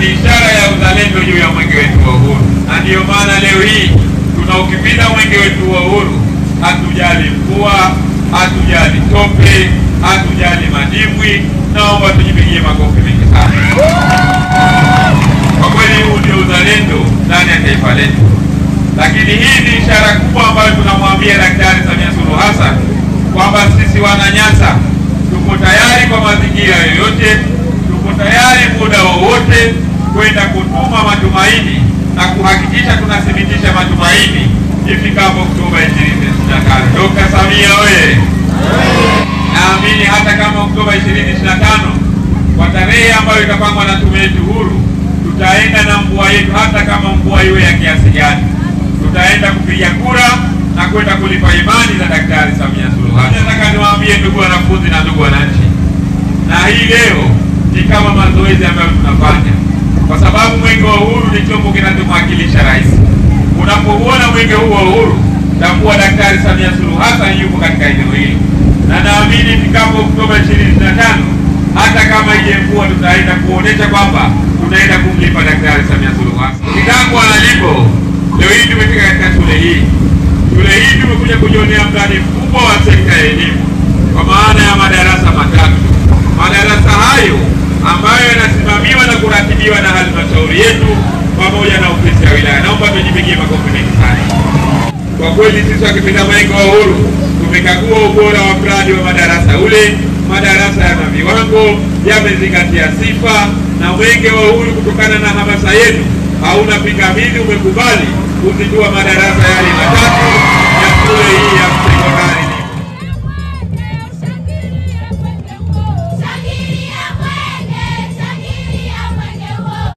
ni ishara ya uzalendo juu ya mwenge wetu wa uhuru. Na ndiyo maana leo hii tunaukimbiza mwenge wetu wa uhuru, hatujali mvua, hatujali tope, hatujali madimbwi. Naomba tujipigie makofi mengi sana. Kwa kweli huu ndio uzalendo ndani ya taifa letu. Lakini hii ni ishara kubwa ambayo tunamwambia Daktari Samia Suluhu Hassan kwamba sisi Wananyasa tuko tayari kwa mazingira yoyote, tuko tayari muda wowote kwenda kutuma matumaini na kuhakikisha tunathibitisha matumaini ifikapo Oktoba 2025. Dr. Samia oye! Naamini hata kama Oktoba 2025 kwa tarehe ambayo itapangwa na tume yetu huru, tutaenda na mvua yetu, hata kama mvua iwe ya kiasi gani, tutaenda kupiga kura na kwenda kulipa imani za Daktari Samia Suluhu Hassan. Nataka niwaambie ndugu wanafunzi na ndugu wananchi, na hii leo ni kama mazoezi ambayo tunafanya, kwa sababu mwenge wa uhuru ni chombo kinachomwakilisha rais. Unapouona mwenge huu wa uhuru, tambua Daktari Samia Suluhu Hassan yupo katika eneo hili. Na naamini ifikapo Oktoba 2025, hata kama ile mvua, tutaenda kuonesha kwamba tunaenda kumlipa Daktari Samia Suluhu Hassan. Kitangu analipo, leo hii tumefika katika shule hii. Shule hii tumekuja kujionea mradi mkubwa wa sekta ya elimu kwa maana ya madarasa matatu. Madarasa hayo ambayo yanasimamiwa na kuratibiwa na halmashauri yetu pamoja na ofisi ya wilaya. Naomba tujipigie makofi mengi sana. Kwa kweli sisi wakipinda mwenge wa uhuru tumekagua ubora wa mradi wa madarasa ule. Madarasa yana viwango, yamezingatia sifa, na mwenge wa uhuru kutokana na hamasa yetu hauna pingamizi, umekubali kuzindua madarasa yale matatu ya shule hii ya